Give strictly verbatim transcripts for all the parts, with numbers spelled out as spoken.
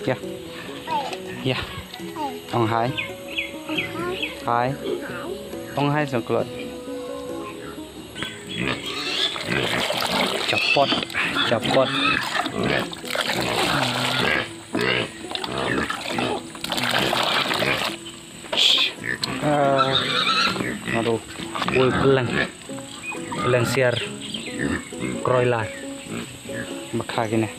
Ïa. Ïa. Ong hai. Hai. Ong hai sngewkhlot. Japot, japot. Ah, aduh, ui, pleng. Pleng siar. Kroilar. Bakha kine.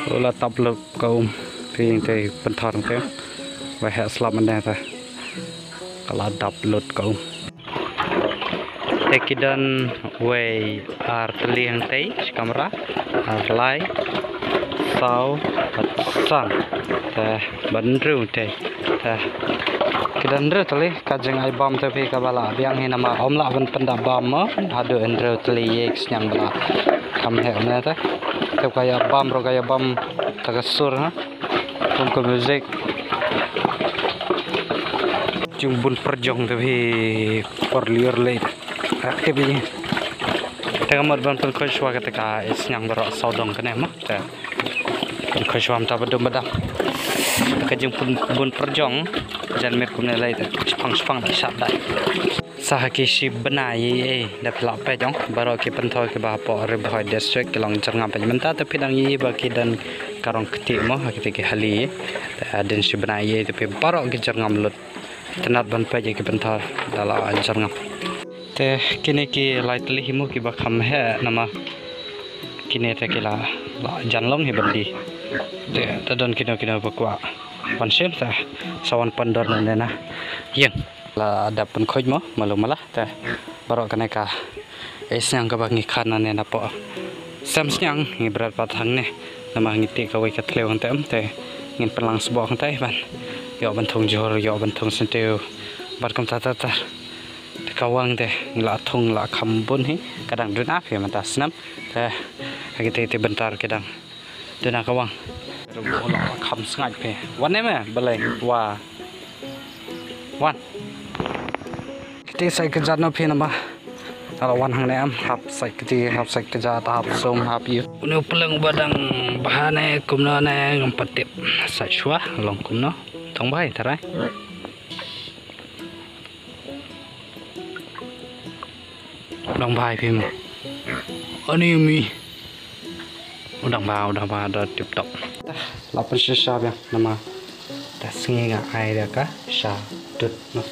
Ruh la dap lut ka um. Phi te pynthor te. Ba heh slap mynne te. Ka la dap lut ka um. Te ki don wei ar tylli hangtei shi kamra. Ar lai. Saw. Bad san. Te bad hynriew te. Te ki don hynriew tylli. Ka jingai bam te phi kaba la biang hi namar ym lah ban pynda bam mo. Haduh hynriew tylli ïa ki sniang ba la kham heh ne te. Te ka ïa bam ruh ka ïa bam ta ka sur ha. Kum ka music. Jingbun pyrjong te phi por liur lei. Active ïa. Te ka mut ban pynkhoi shuwa kata ka sniang baroh sawdong kane mo. Te pynkhoi shuwa mynta ba dum ba dam. Te ka jingbun, bun pyrjong jan miet kumne lei te. Shipang shipang da shap da. Sa ha ki shi bnai ei ei da phi lah peit ong baroh ki pynthor kiba hapoh Ri Bhoi District ki long jyrngam peit mynta te phi dang ïohi ba ki don ka rong kti mo ha kiti ki hali. Te hadien shi bnai ei ei te phi baroh ki jyrngam lut. Tynat ban peit ïa ki pynthor da la jyrngam. Te kine ki lai tylli hi mo kiba kham heh namar kine te ki la, la jan long hi ban die. Te, te don kino kino ba kwah wan shim te sa wan pyndonkam ne na ïing. La dap pynkhuid mo, malu mala, te baroh kane ka, eh, sniang kaba ngi khan nangne napoh sem sniang, ngi bret pat hangne, namar ngi tih kawei ka thliew hangte em, te ngin pynlang sboh hangte ban ïoh ban thung jhur, ïoh ban thung syntiew, bad kumta ter ter. Te ka wang te, ngi la thung la kham bun hi, ka dang duna phi mynta snem, te, ha kite te bynta ki dang duna ka wang. Ruh la kham sngaid phi. Wan ne me, balei, wa. Wan. Kti sai kjat no phi namar. Te la wan hangne em, hap sai kti, hap sai kjat, hap sum, hap ïew. Une u pleng ba dang bha ne, kumno ne, ngam pat tip. Sai shuwa, long kumno. Tong bha, tharai. U dang bha ïa phi mo. Ani mi. U dang bha, u dang bha, da tip top. La pynshisha biang namar da sngi nga ai da ka sha dud no.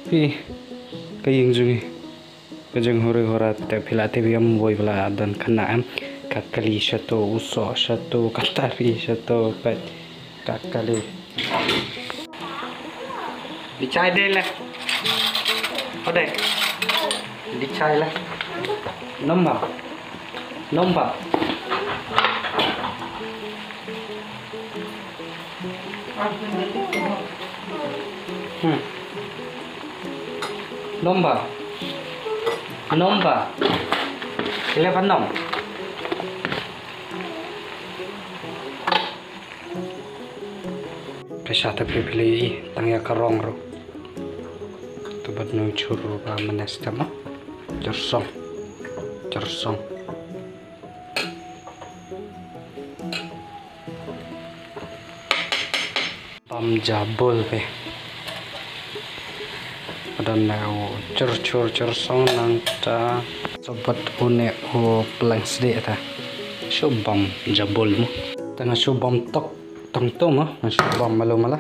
Phi ka ïing jong ngi. Ka jong huri hura te phi la tip ïa mo wei ba la don khynnah em. Ka kali shato, u soh shato, ka tari shato, peit. Ka kali. Di chai de le. Ode. Di chai le. Nomba. Nomba. Hmm. Nomba. Nomba. Eleven nom. Ka sha te phi phi lei tang ïa ka rong ruh. Tu bad nu chur ruh ba manes te mo. Jyrsong. Jyrsong. Bam jabul phi. Don ne u chur chur chur song nangta. Sobat une u pleng sdeh ta. Shu bam jabul mo. Ta nga shu bam tok tong to mo. Nga shu bam malu mala.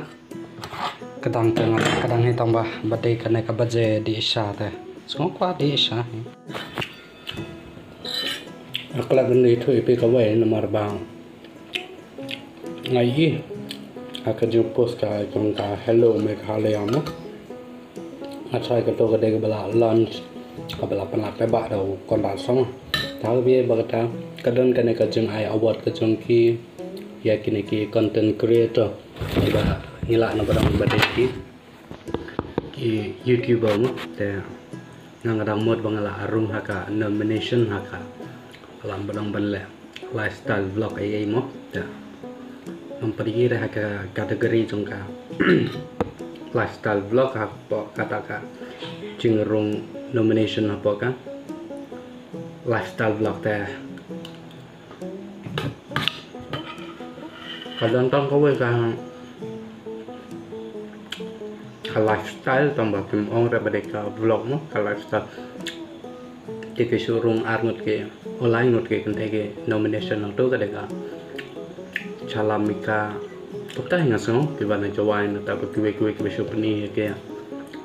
Kadang te nga, kadang hi tang ba, ba dei kane ka baje dih sha te. Sngewkwah dih sha. Nga klet ban ïathuh ïa phi kawei namar ba nga ïohi ha ka jingpost ka jong ka Hello Meghalaya mo. Nga tharai kato ka dei kaba la launch, kaba la pynlait paidbah da u Conrad Sangma. Te ha kaba ïadei bad kata ka don kane ka jingai award ka jong ki ïa kine ki content creator kiba ngi lah na ba dang ba dei ki ki YouTuber mo. Te nga nga dang mut ba nga la rung ha ka nomination ha ka, la ba dang ban leh lifestyle vlog ei ei mo. Te ngam pat ïohi re ha ka category jong ka lifestyle vlog hapoh kata ka jingrung nomination hapoh ka lifestyle vlog te. Ka don tang kawei ka, ka lifestyle tang ba kim ong re ba dei ka vlog mo, ka lifestyle. Te ki shu rung ar ngut ki, o lai ngut ki kynthei ki nomination nangtu ka dei ka Chalamika. Kumta hi nga sngew kiba na Jowai nangta ba kiwei kiwei kiba shu pyni ïa ki,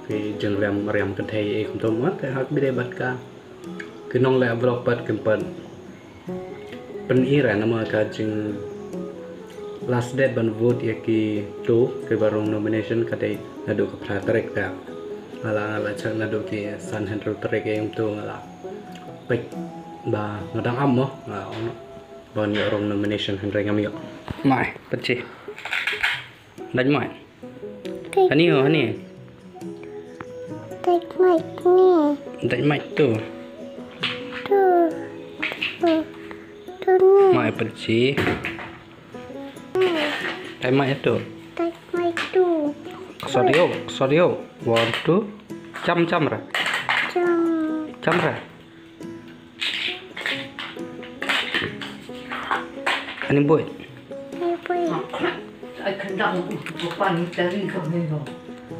ki jingriam riam kynthei e kumta mo, te ha kaba dei bad ka ki nongleh vlog pat kim pat pyni re namar ka jing last date ban vote ïa kitu kiba rung nomination ka dei naduh ka phra tarik te. Nga la, nga la check naduh ki san hynriew tarik ïa kitu nga la peit ba nga dang am mo, nga ong ba ngi rung nomination hynrei ngam ïoh. Mai, pynche. Dait mai. Honey, oh, honey. Dait mai ni. Dait mai tu. Tu. Tu. Tu ni. Mai pynche. Dait mai tu. Dait mai tu. Sorry, oh, sorry, oh. One, two. Cham, cham ra. Cham. Cham ra. Ani buit. Ani buit. Ai kandang u tu pani tari kami ho.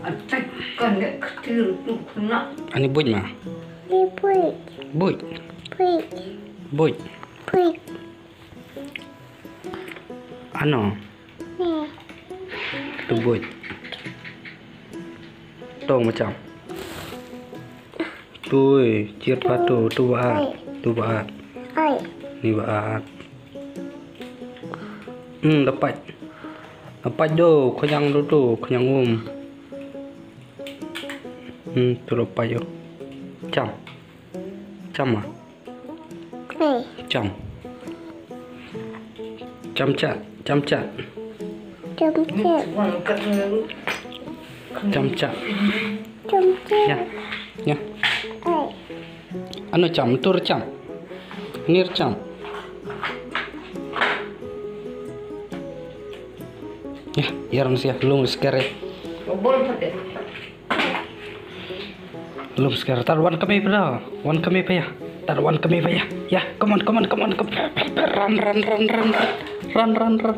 Atai kan ne kecil tu kena. Ani buit ma. Ani buit. Buit. Buit. Buit. Buit. Ano. Tu buit. To macam. Tu, ciat patu, tu ba at, tu ba at. Ni ba at. Hmm, dapat. Dapat do, kenyang tu tu, kenyang um. Hmm, tu dapat yo. Cam. Cam ah. Cham. Cham chat, cham chat. Cham chat. Cham chat. Cham chat. Ya. Ya. Ano cham, tur cham. Nir cham. Ya, yaram sia lung skere. Lum skar, tar wan kami pada, wan kami paya, tar wan kami paya. Ya, come on, come on, come on, come on. Run, run, run, run, run, run, run.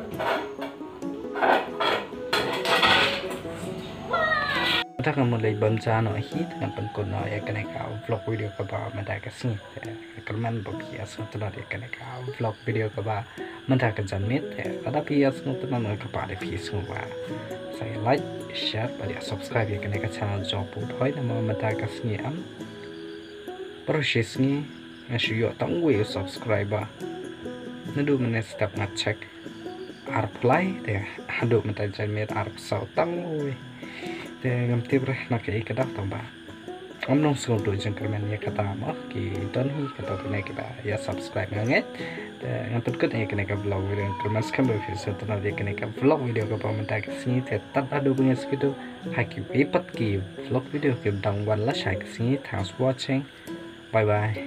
Pada kamu lagi bam jano hi, dengan pengkon ya kena ka vlog video kaba mada ka sngi. Kyrmen ba phi ïa sngewtynnat ïa kane ka vlog video kaba mynta ka janmiet. Lada phi ïa sngewtynnat kaba dei phi sngewbha sa ïa like, share bad ïa subscribe ïa kane ka channel jong Pu Thoi namar mynta ka sngi am. Baroh shi sngi nga shu ïoh tang uwei u subscriber. Naduh mynne step nga check arphew lai te haduh mynta janmiet arphew saw tang uwei. Te ngam tip re na kaei ka daw tang ba Ngam long sngewthuh jingkyrmen ïa kata mo, ki don hi kato kane kiba ïa subscribe nga ngeit. Te ngan pynkut ïa kane ka vlog video, kyrmen skhem ba phi sngewtynnat ïa kane ka vlog video kaba mynta ka sngi. Te tad haduh ba ngin sa kiew ha kiwei pat ki vlog video kiba dang wan lashai ka sngi. Thanks for watching. Bye bye.